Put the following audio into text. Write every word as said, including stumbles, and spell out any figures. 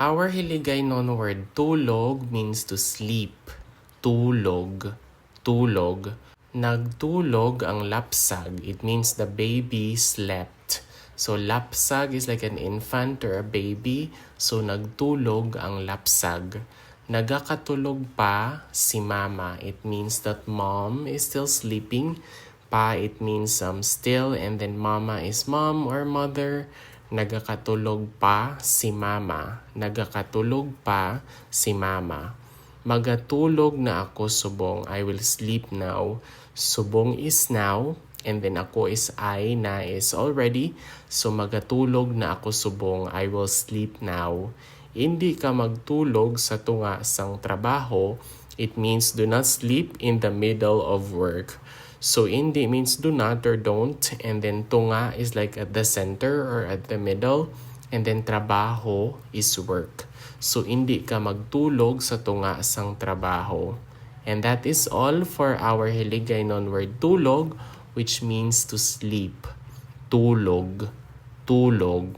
Our Hiligaynon word tulog means to sleep. Tulog. Tulog. Nagtulog ang lapsag. It means the baby slept. So, lapsag is like an infant or a baby. So, nagtulog ang lapsag. Nagakatulog pa si mama. It means that mom is still sleeping. Pa, it means um, still, and then mama is mom or mother. Nagakatulog pa si mama. Nagakatulog pa si mama. Magatulog na ako subong. I will sleep now. Subong is now, and then ako is I, na is already. So magatulog na ako subong. I will sleep now. Indi ka magtulog sa tunga sang trabaho. It means do not sleep in the middle of work. So indi means do not or don't, and then tunga is like at the center or at the middle, and then trabaho is work. So indi ka magtulog sa tunga sang trabaho. And that is all for our Hiligaynon word tulog, which means to sleep. Tulog. Tulog.